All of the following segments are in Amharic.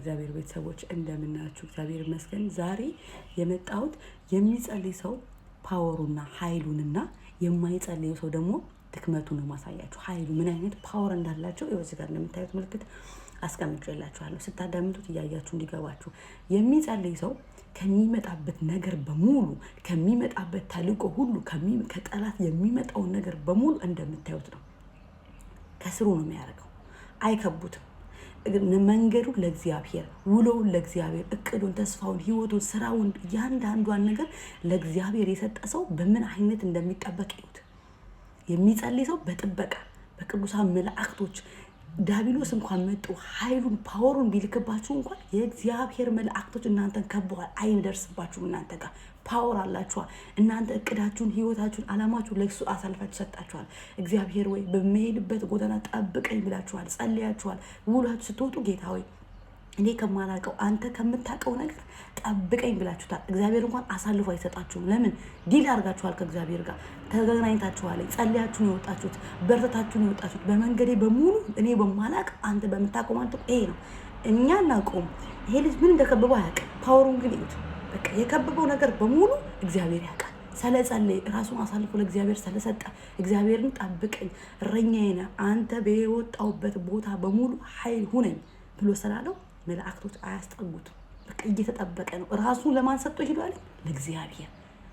የእግዚአብሔር ቤተሰቦች፣ እንደምናችሁ? እግዚአብሔር ይመስገን። ዛሬ የመጣሁት የሚጸልይ ሰው power ኡና ኃይሉንና የማይጸልየው ሰው ደግሞ ድክመቱን ነው ማሳያችሁ። ኃይሉ ምን አይነት power እንዳላቸው ይኸው እዚህ ጋር እንደምታዩት ምልክት አስቀምጬላችኋለሁ። ስታዳምጡት እያያችሁ እንዲገባችሁ፣ የሚጸልይ ሰው ከሚመጣበት ነገር በሙሉ፣ ከሚመጣበት ተልእኮ ሁሉ፣ ከጠላት የሚመጣውን ነገር በሙሉ እንደምታዩት ነው። ከስሩ ነው የሚያደርገው። አይከቡትም። መንገዱን ለእግዚአብሔር፣ ውሎውን ለእግዚአብሔር፣ እቅዱን፣ ተስፋውን፣ ህይወቱን፣ ስራውን፣ እያንዳንዷን ነገር ለእግዚአብሔር የሰጠ ሰው በምን አይነት እንደሚጠበቅ ይዩት። የሚጸልይ ሰው በጥበቃ በቅዱሳን መላእክቶች፣ ዲያብሎስ እንኳን መጡ ኃይሉን power ኡን ቢልክባችሁ እንኳን የእግዚአብሔር መላእክቶች እናንተን ከበዋል። አይደርስባችሁም። እናንተ ጋር power አላችኋል። እናንተ እቅዳችሁን፣ ህይወታችሁን፣ አላማችሁን ለእሱ አሳልፋችሁ ሰጣችኋል። እግዚአብሔር ወይ በምሄድበት ጎዳና ጠብቀኝ ብላችኋል፣ ጸልያችኋል። ውሏችሁ ስትወጡ ጌታ ሆይ እኔ ከማላውቀው አንተ ከምታውቀው ነገር ጠብቀኝ ብላችሁታል። እግዚአብሔር እንኳን አሳልፎ አይሰጣችሁም። ለምን? Deal አድርጋችኋል። ከእግዚአብሔር ጋር ተገናኝታችኋል። ጸልያችሁን የወጣችሁት፣ በርትታችሁን የወጣችሁት፣ በመንገዴ በሙሉ እኔ በማላውቅ አንተ በምታውቀው ማለት ይሄ ነው። እኛ እናውቀውም። ይሄ ልጅ ምን እንደከበበው አያውቅም። Power ኡን ግን እዩት። በቃ የከበበው ነገር በሙሉ እግዚአብሔር ያውቃል። ስለጸለየ፣ ራሱን አሳልፎ ለእግዚአብሔር ስለሰጠ፣ እግዚአብሔርን ጠብቀኝ፣ እረኛዬ ነህ አንተ፣ በወጣሁበት ቦታ በሙሉ ኃይል ሁነኝ ብሎ ስላለው መላእክቶች አያስጠጉትም። በቃ እየተጠበቀ ነው። ራሱን ለማን ሰጥቶ ሂዷል? ለእግዚአብሔር።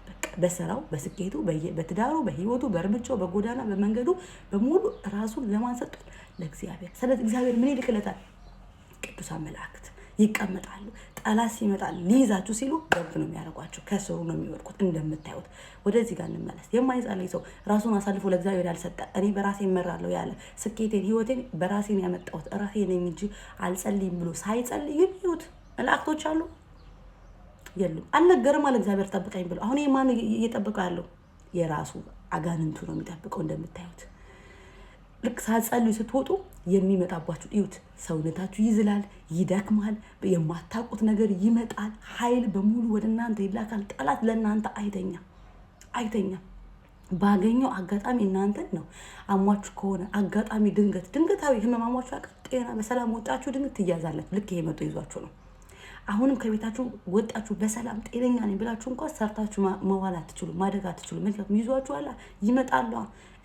በቃ በስራው፣ በስኬቱ፣ በትዳሩ፣ በህይወቱ፣ በእርምጃው፣ በጎዳና፣ በመንገዱ በሙሉ ራሱን ለማን ሰጥቷል? ለእግዚአብሔር። ስለዚህ እግዚአብሔር ምን ይልክለታል? ቅዱሳን መላእክት ይቀመጣሉ። ጠላት ሲመጣ ሊይዛችሁ ሲሉ ገብ ነው የሚያደርጓቸው፣ ከስሩ ነው የሚወድቁት። እንደምታዩት ወደዚህ ጋር እንመለስ። የማይጸልይ ሰው፣ ራሱን አሳልፎ ለእግዚአብሔር ያልሰጠ፣ እኔ በራሴ እመራለሁ ያለ፣ ስኬቴን ህይወቴን በራሴን ያመጣሁት ራሴ ነኝ እንጂ አልጸልይም ብሎ ሳይጸልይ ግን ይሁት መላእክቶች አሉ የሉም? አልነገርም አለ እግዚአብሔር ጠብቀኝ ብሎ። አሁን ይሄ ማን እየጠበቀው ያለው? የራሱ አጋንንቱ ነው የሚጠብቀው። እንደምታዩት ልክ ሳትጸልዩ ስትወጡ የሚመጣባችሁ እዩት። ሰውነታችሁ ይዝላል፣ ይደክማል፣ የማታውቁት ነገር ይመጣል። ኃይል በሙሉ ወደ እናንተ ይላካል። ጠላት ለእናንተ አይተኛም፣ አይተኛም። ባገኘው አጋጣሚ እናንተን ነው። አሟችሁ ከሆነ አጋጣሚ ድንገት ድንገታዊ ህመም አሟችሁ ያውቃል? ጤና በሰላም ወጣችሁ ድንገት ትያዛላችሁ። ልክ ይሄ መጦ ይዟችሁ ነው። አሁንም ከቤታችሁ ወጣችሁ በሰላም ጤነኛ ነኝ ብላችሁ እንኳን ሰርታችሁ መዋል አትችሉ፣ ማደግ አትችሉ። ምክንያቱም ይዟችኋል፣ ይመጣሉ።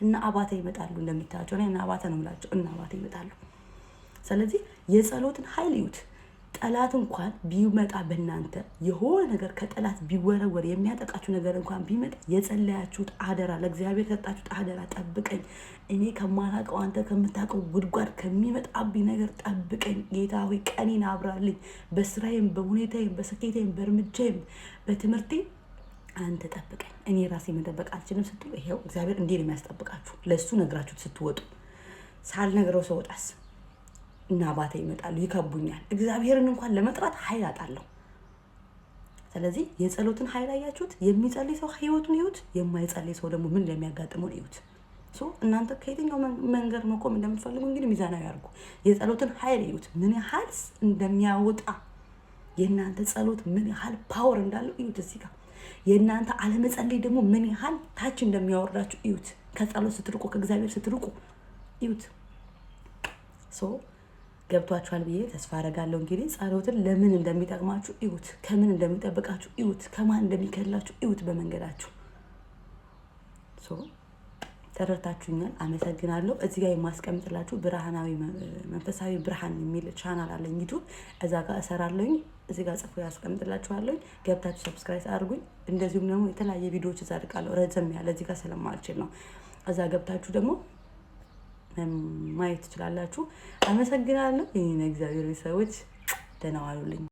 እነ አባተ ይመጣሉ። እንደምታያቸው እነ አባተ ነው የምላቸው፣ እነ አባተ ይመጣሉ። ስለዚህ የጸሎትን ኃይል እዩት። ጠላት እንኳን ቢመጣ፣ በእናንተ የሆነ ነገር ከጠላት ቢወረወር፣ የሚያጠቃችሁ ነገር እንኳን ቢመጣ፣ የጸለያችሁት አደራ፣ ለእግዚአብሔር የሰጣችሁት አደራ፣ ጠብቀኝ፣ እኔ ከማላውቀው አንተ ከምታውቀው ጉድጓድ ከሚመጣብኝ ነገር ጠብቀኝ ጌታ ሆይ፣ ቀኔን አብራልኝ፣ በስራዬም፣ በሁኔታዬም፣ በስኬቴም፣ በእርምጃዬም፣ በትምህርቴ አንተ ጠብቀኝ፣ እኔ ራሴ መጠበቅ አልችልም ስትሉ ይሄው እግዚአብሔር እንዲህ ነው የሚያስጠብቃችሁ። ለእሱ ነግራችሁት ስትወጡ። ሳልነግረው ስወጣስ እና አባተ ይመጣሉ፣ ይከቡኛል። እግዚአብሔርን እንኳን ለመጥራት ኃይል አጣለሁ። ስለዚህ የጸሎትን ኃይል አያችሁት። የሚጸልይ ሰው ህይወቱን እዩት፣ የማይጸልይ ሰው ደግሞ ምን እንደሚያጋጥመው እዩት። So እናንተ ከየትኛው መንገድ መቆም እንደምትፈልጉ እንግዲህ ሚዛናዊ አድርጉ። የጸሎትን ኃይል እዩት፣ ምን ያህል እንደሚያወጣ፣ የእናንተ ጸሎት ምን ያህል power እንዳለው እዩት። እዚህ ጋር የእናንተ አለመጸለይ ደግሞ ምን ያህል ታች እንደሚያወርዳችሁ እዩት። ከጸሎት ስትርቁ፣ ከእግዚአብሔር ስትርቁ እዩት። So ገብቷችኋል ብዬ ተስፋ አደርጋለሁ። እንግዲህ ጸሎትን ለምን እንደሚጠቅማችሁ እዩት። ከምን እንደሚጠብቃችሁ እዩት። ከማን እንደሚከልላችሁ እዩት በመንገዳችሁ። So ተረድታችሁኛል። አመሰግናለሁ። እዚህ ጋር የማስቀምጥላችሁ ብርሃናዊ መንፈሳዊ ብርሃን የሚል ቻናል አለኝ YouTube፣ እዛ ጋር እሰራለሁኝ። እዚህ ጋር ጽፎ ያስቀምጥላችኋለሁኝ። ገብታችሁ subscribe አድርጉኝ። እንደዚሁም ደግሞ የተለያየ ቪዲዮዎች እዛ አድርጋለሁ። ረዘም ያለ እዚህ ጋር ስለማልችል ነው። እዛ ገብታችሁ ደግሞ ማየት ትችላላችሁ። አመሰግናለሁ። ይህን እግዚአብሔር ሰዎች ደህና ዋሉልኝ።